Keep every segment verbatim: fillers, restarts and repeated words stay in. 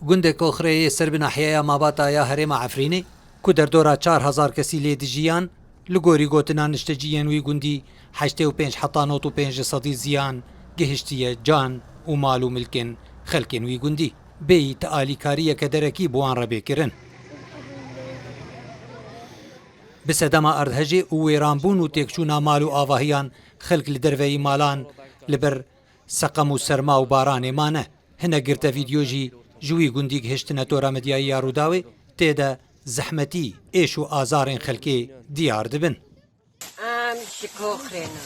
Gundê Koxrê yê ser bi nahiyeya Mabata ya herêma Efrînê, ku derdora çar hezar kesî lê dijiyan, li gorî gotina nişteciyên wî gundî, heştê û pênc heta nod û pênc li sedî ziyan gihiştiye can û mal û milkên xelkên wî gundî. Bêyî ti alîkariyeke derekî bi wan re bê kirin. Bi sedema erdhejê û wêranbûn û têkçûna mal û avahiyan, xelk li derveyî malan li ber seqem û serma û baranê mane. Hinek girte vîdyo jî ji wî gundî gihiştine tora medyayî ya Rûdawê, tê de zehmetî, êş û azarên xelkê diyar dibin. Em ji Koxrê ne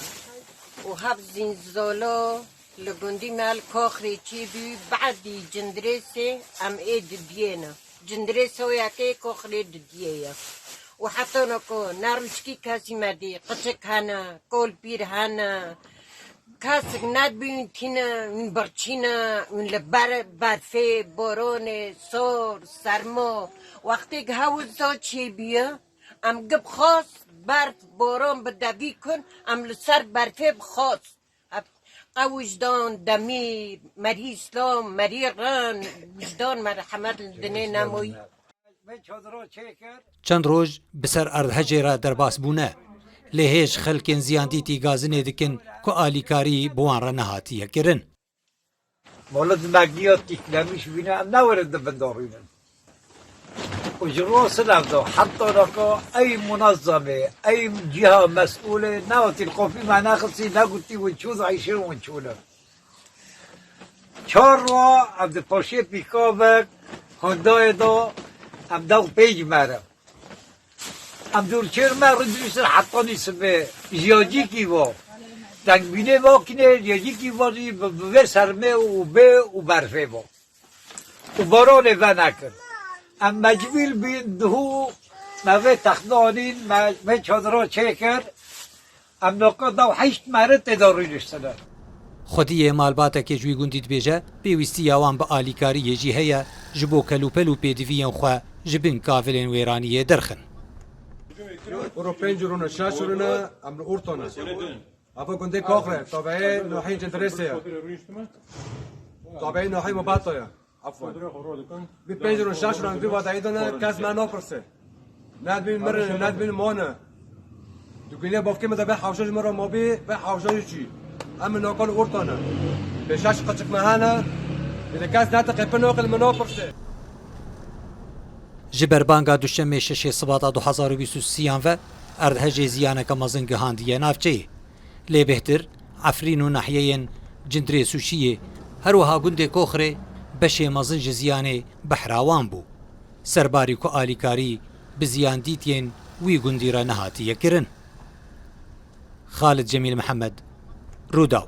û heb Zînzolo li gundî me li Koxrê çêbû, badî Cindirêsê em ê didiyê ne. Cindirês soyekê Koxrê didiyê ye. Û heta noko ne rûçkî kesî me dî, qiçik hene, kolpîr hene, kesik nedibî hûn tîne, hûn birçîne, hûn li ber berfê, boronê, sor, sermo, wextêk hewiza çêbûye, em gib xwest, berf, boron bi devî kun, em li ser berfê bi xwest. Ev qe wijdan, demîr, merî îslam, merî ren, wijdan, merhemet li dinê nemoyî. Çend roj bi ser erdhejê re derbas bûne, lê hêj xelkên ziyandîtî gazinê dikin ku alîkarî bi wan re nehatiye kirin. Molet megiya tîklemîş bîne, em newerin di bin de rûnin. Û ji ro silav da, heta naka ey munezemê, ey ciha mesûlê, ne tîlkofî me nexistî, ne gotî win çû, zayşin win çûne. Çar wa em di paşê pîkavek, Hyundai da, em dew pênc me re. Em dûrçêr me rindî ser hetanî sibê, jiyacîkî va. Tengbînê va kinê, jiyacîkî va jî bi, bi vê sermê û bê û berfê va. Û baranê venekir. Em mecbîl bîn duhû me vê texne anîn, me vê çadira çêkir. Em noka dew heşt meri tê de rûniştine. Xwediyê malbatekê ji wî gundî dibêje, pêwîstiya wan bi alîkariyê jî heye, ji bo kelûpel û pêdiviyên xwe ji bin kavilên wêraniyê derxin. Ûro pênc rûne, şeş rûne, em li orta ne. Ava gundê Koxre, tabeyê nahî Cindirêsê ye. Tabeyê nahî Mabata ye. Afwan. Bi pênc rûn, şeş rûn vî vadayî de ne, kes me napirse. Nedibîn mirin, nedibîn mane. Di gulê bavkê min de bê hewşa ji min re mabî, bê hewşa jî çûyî. Em min nakal orta ne. Bê şeş qeçik me hene. Bi de kes netiqê pir naqil min napirse. Ji ber banga duşemê şeşê Sibata du hezar û bîst û sêyan ve erdhejê ziyaneke mezin gihandiye navçeyê. Lê bêhtir, Efrîn û nahiyeyên Cindirês û Şiyê, her wiha gundê Koxrê beşê mezin ji ziyanê behra wan bû. Serbarî ku alîkarî bi ziyandîtiyên wî gundî re nehatiye kirin. Xalid Cemîl Mihemed, Rûdaw.